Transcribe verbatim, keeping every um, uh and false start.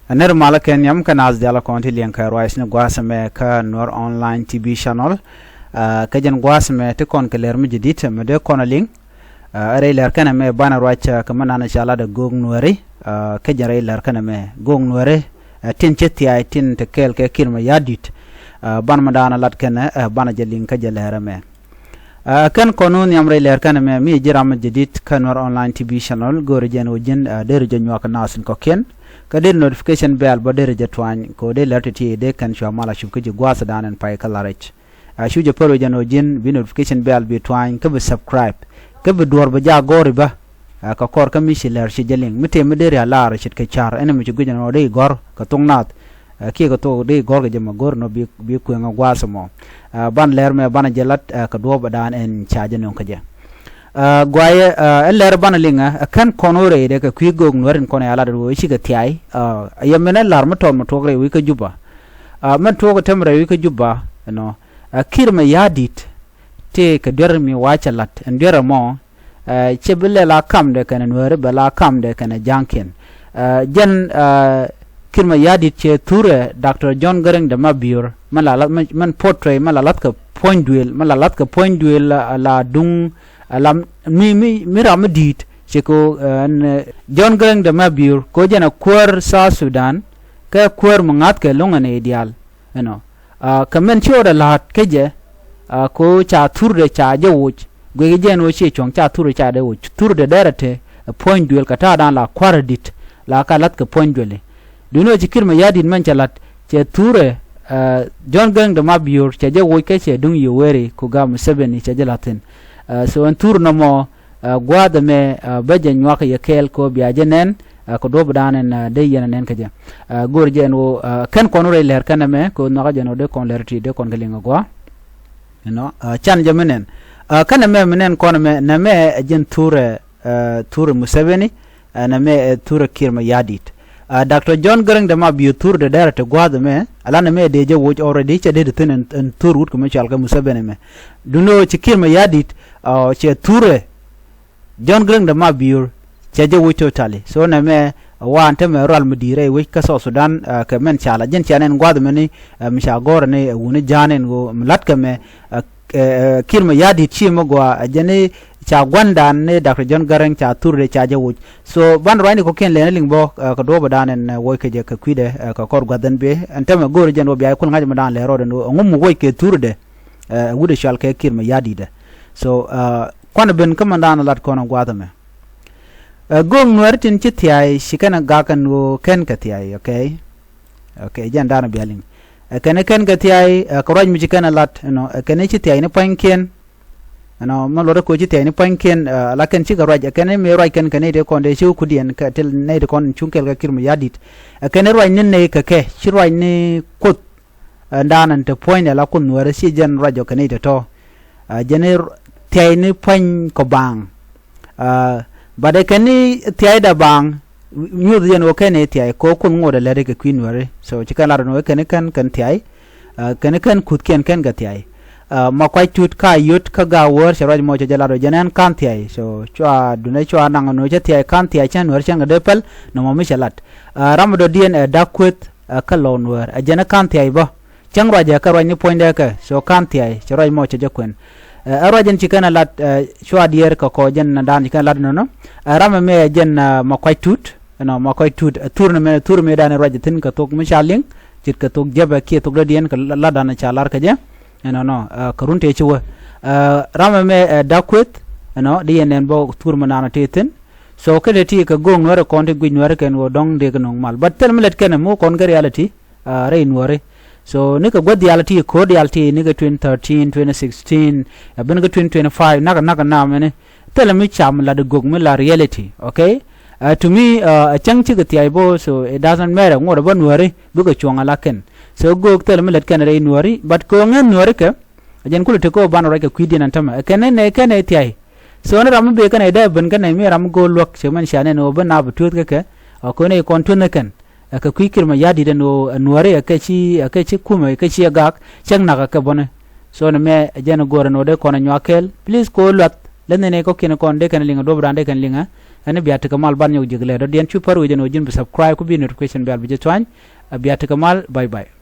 Ner malä kɛ nhiam kä naath diaal kɔn ti liŋ kɛ ruac ni gua̱a̱th ɛmɛ kä Nuer Online T V Channel. Kä jɛn gua̱a̱th ɛmɛ ti kɔn kɛ lɛr mi jadid mi dee kɔn a liŋ. Ɛ rɛy lɛr kɛn ɛmɛ banɛ ruac kɛ mi nan ca lat ɛ Göök Nuääri. Kä jɛn rɛy lɛr kɛn ɛmɛ Göök Nuääri tin ci thia̱a̱c tin te kɛɛl kɛ Kiir Mayardit. Banɛ mi daanɛ lat kɛn ɛ banɛ jɛ liŋ kä jɛ lɛr ɛmɛ. Ɛ kɛn kɔn wä nhiam rɛy lɛr kɛn ɛmɛ mi ji̱ ram mi jadid kä Nuer Online T V Channel, go̱o̱ri jɛn ɣöö ji̱n deri jɛ nyuak naath in kɔ̱kiɛn. Kä deri notification bell bä deri jɛ tuany kɛ ɣöö dee lɛr ti̱ti̱ dee kɛn cua mal a cup kä ji̱ gua̱a̱th dan in pay kä la̱r rɛc. Ɛ cu jɛ pär wee jɛn ɣöö ji̱n bi notification bell bi tuany kä bi subscribe kä bi duɔ̱ɔ̱r bɛ jaak gɔ̱ri bä. Ɛ kɛ kɔr kä mi ci lɛr ci jɛ liŋ mi tëë mi deri a la̱r ce̱tkɛ ca̱r ɛn mi ci guic ɛn ɣöö dee gɔ̱r kɛ thok naath. Ɛ kiɛ kɛ thok dee gɔ̱r kɛ jɛ mɛ go̱r nɔ bi, bi kueŋ ɛ gua̱a̱th ɛmɔ. Ɛ ban lɛr mɛ banɛ jɛ lat ɛ kɛ duɔ̱ɔ̱p ɛ daan ɛn ca jɛ nöŋ kä jɛ. Ɛ guayɛ ɛ lɛr banɛ liŋ ɛ kɛn kɔn wä rɛydɛ kɛ kui̱ Göök Nuääri in kɔn ɛ a lat ɛ wee cikɛ thia̱a̱c. Ɛ yɛ mɛn ɛ la̱r mi tɔt mi tuɔk rɛy wi̱i̱ kä Juba. Ɛ mɛn tuɔk ɛ tɛm rɛy wi̱i̱ kä Juba ɛnɔ. Ɛ Kiir Mayardit tëë kɛ duer mi wa̱a̱ cɛ lat ɛn duer ɛmɔ. Ɛ cɛ bi lɛ la kamdɛ kɛnɛ Nuääri bɛ la kamdɛ kɛnɛ ja̱ŋkiɛn. Ɛ jɛn ɛ Kiir Mayardit cɛ thurɛ Doctor John Garang de Mabior mɛn la lath mɛn portray mɛn la lath kɛ puɔ̱ny duëël mɛn la lath kɛ puɔ̱ny duëël la duŋ. Ɛ la mi mi mi ram mi di̱i̱t cɛ kɛ ɣöö ɛn John Garang de Mabior kɛ ɣöö jɛn ɛ kuäär South Sudan kɛ kuäär mi ŋa̱thkɛ lo̱ŋɛ nɛy diaal. Ɛnɔ kɛ mɛn ci ɣöö dee la̱a̱t kä jɛ. Kɛ ɣöö ca thurdɛ ca jɛ woc guic jɛn ɣöö ciɛ cuɔ̱ŋ ca thurdɛ ca dee woc thurdɛ dɛrɛ te. Puɔ̱ny duëël kɛ ta̱a̱dan la kua̱r di̱t la ka la̱th kɛ puɔ̱ny duëëli. Duundɛ ɣöö ci Kiir Mayardit mɛn cɛ la̱t cɛ thurɛ John Garang de Mabior cɛ jɛ woc kä cɛ duŋ Yoweri Kaguta Museveni cɛ jɛ la̱thi̱n. So ɛn thur nɔmɔ Ɛ gua̱a̱th ɛmɛ ɛ bä jɛ nyuak yɛ kɛɛl kɛ ɣöö bia jɛ nɛn. Ɛ kɛ duɔ̱ɔ̱p dan ɛn ɛ dee yɛn ɛ nɛn kä jɛ. Ɛ go̱o̱r jɛ ɛn ɣöö ɛ kɛn kɔn rɛy lɛr kɛn ɛmɛ kɛ ɣöö nhɔakä jɛ ɛn ɣöö dee kɔn lɛr ti dee kɔn kɛ liŋ ɛ gua̱a̱. Ɛnɔ ɛ can jɛ mi nɛn. Ɛ kɛn ɛmɛ mi nɛn kɔn ɛmɛ nɛmɛ ɛ jɛn thurɛ ɛ thurɛ Museveni. Ɛ nɛmɛ ɛ thurɛ Kiir Mayardit. Ɛ Doctor John Garang de Mabior thurdɛ dɛrɛ ti gua̱a̱th ɛmɛ ɛ la nɛmɛ ɛ dee jɛ woc already cɛ dee ti thi̱n ɛn thur wut kɛ mi cɔal kɛ Museveni ɛmɛ. Duundɛ ɣöö ci Kiir Mayardit ɔ cɛ thurɛ John Garang de Mabior cɛ jɛ woc totally. So nɛmɛ ɛ waan tämɛ rual mi di̱i̱t rɛy wec kä South Sudan. Ɛ kɛ mɛn ca la jɛn cia nɛn gua̱a̱th ɛmɛni ɛ mi ca gɔ̱rä ni ɛ wuni ja̱a̱n ɛn ɣöö mi la̱tkɛ mɛ ɛ ɛ Kiir Mayardit ci mi gɔaa ɛ jɛn ni ca gua̱ndan ni Doctor John Garang ca thurdɛ ca jɛ woc. So ban ruacni kɔ̱kiɛn lɛni liŋ bä ɛ kɛ duɔ̱ɔ̱p ɛ dan ɛn ɛ woc kɛ jɛ kɛ kui̱dɛ ɛ kɛ kɔr gua̱th ɛn bee ɛn tämɛ go̱o̱ri jɛn ɣöö bia jɛ kul ŋa̱c mi dan lɛr rɔɔdɛ ni ɣöö ɛŋu mi woc kɛ thurdɛ. Ɛ wut ɛ cɔal kɛ Kiir Mayardit ɛ. So ɛ kuanɛ ben kä mɛn da̱a̱n lat kɔn ɛ gua̱a̱th ɛmɛ. Ɛ Göök Nuääri tin ci thia̱a̱c ci kɛn ɛ gak ɛn ɣöö kɛn kɛ thia̱a̱c, okay. Okay, jɛn da̱a̱n ɛ bia liŋ ɛ kɛn ɛ kɛn kɛ thia̱a̱c ɛ kɛ ruac mi ci kɛn ɛ lat ɛnɔ ɛ kɛn ɛ ci thia̱a̱c ni pua̱nykiɛn. Ɛnɔ mɛ luɔt ɛ kɛ ɣöö ci thia̱a̱c ni pua̱nykiɛn ɛ la kɛn cikɛ ruac ɛ kɛn ɛ mëë ruac kɛn kɛ nɛy tëë kɔn dee ci wä kudiɛn kɛ ti nɛy ti kɔn cuŋ kɛl kɛ Kiir Mayardit. Ɛ kɛn ɛ ruac ni nɛy kɛ kɛ ci ruac ni Kuoth. Ɛn da̱a̱n ɛn te puɔ̱nydɛ la Kuoth Nuäärä ci jɛn ruac jɔk kɛ nɛy tɔ̱tɔ̱. Ɛ jɛn i̱ thia̱cni pua̱ny kɔ baaŋ. Ɛ but ɛ kɛn i̱ thia̱cdɛ baaŋ nyuuth jɛn ɣöö kɛn i̱ thia̱c kɛ ɣöö Kuoth ŋot ɛ lɛt i̱ kɛ kui̱ Nuääri. So ci kɛn lat ɛn ɣöö kɛn i̱ kɛn kɛn thia̱c. Ɛ kɛn i̱ kɛn kuthkiɛn kɛn kɛ thia̱c. Ɛ ma kuac tut ka yot kä gaawäär cɛ ruac mɔ cɛ jɛ lat ɣöö jɛn ɛn ka̱n thia̱c. So cua duundɛ cua naŋ ɛn ɣöö cä thia̱c ka̱n thia̱c cä Nuäär cäŋ kɛ dee päl nɔmɔ mi cɛ lat. Ɛ ram mi dɔ̱diɛn ɛ da̱k kueth. Ɛ kä lɔw Nuäär ɛ jɛn ɛ ka̱n thia̱c bä. Cäŋ ruacɛ kä ruac ni puɔ̱nydɛ kɛ so ka̱n thia̱c cɛ ruac mɔ cɛ jɛ kuɛn. Ɛ ruac ɛn ci kɛn ɛ lat ɛ cua diɛɛr kɛ kɔ jɛn dan ci kɛn ɛ lat nɔnɔ. Ɛ ram ɛmɛ ɛ jɛn ɛ ma kuac tut ɛnɔ ma kuac tut ɛ thur ni mɛ thur mi dan ɛ ruac ɛ thi̱n kɛ thok mi ca liŋ. Ce̱tkɛ thok jiäpɛ kiɛ thok dɔ̱diɛn kɛ lat dan ɛ ca lar kɛ jɛ. Ɛnɔnɔ ɛ kɛ run tëë ci wä. Ɛ ram ɛmɛ ɛ da̱k kueth ɛnɔ di yɛn nɛn bä thur mi dan ɛ tëë thi̱n. So kä tëë ti kɛ Göök Nuäärä kɔn ti guic Nuäärä kɛn ɣöö dɔ̱ŋ dee kɛ nöŋ mal but thil mi lät kɛn ɛ mi kɔn kɛ reality. Ɛ rɛy Nuääri. So nikɛ guäth diaal ti ko̱r diaal ti nikɛ twenty thirteen, twenty sixteen, ɛ ben kä twenty twenty-five nakä nakä namɛni. Thilɛ mi cam lat i̱ Göök mi la reality, okay. Ɛ to me ɛ cäŋ cikɛ thia̱c bo̱o̱ so it doesn't matter ŋuɔ̱t ɛ bä Nuääri bikɛ cuɔ̱ŋ ala kɛn. So Göök thilɛ mi lät kɛn rɛy Nuääri but kɛ ɣöö ŋäth Nuääri kɛ ɛ jɛn kulɛ te kä ɣöö banɛ ruac kɛ kui̱diɛn ɛn tämɛ ɛ kɛn ni nɛ kɛn ɛ thia̱c. So ni ram mi bëë kɛn ɛ dee ben kɛn ɛ mi ram mi go̱o̱r luäk cɛ mɛn cia nɛn ɣöö ben naap ɛ tueeth kä kɛ ɛ ko̱n ɛ kɔn tueeth ni kɛn. Ɛ kɛ kui̱ Kiir Mayardit ɛn ɣöö ɛ Nuääri ɛ kɛ ci ɛ kɛ ci kumɛ ɛ kɛ ci ɛ gak cäŋ nak ɛ kɛ bɔni. So ni mɛ ɛ jɛn ɛ go̱o̱r ɛn ɣöö dee kɔn ɛ nyuak kɛɛl please ko̱ luath leth ni nɛ kɔ̱kiɛn kɔn dee kɛn liŋ ɛ duɔ̱p raan dee kɛn liŋ ɛ. Ɛn bia tekɛ mal ban nyɔk ji̱ glɛ dɔ̱diɛn cu pär wec ɛn ɣöö ji̱n bi subscribe ku bi notification bell bi jɛ cuany. Ɛ bia tekɛ mal, bye bye.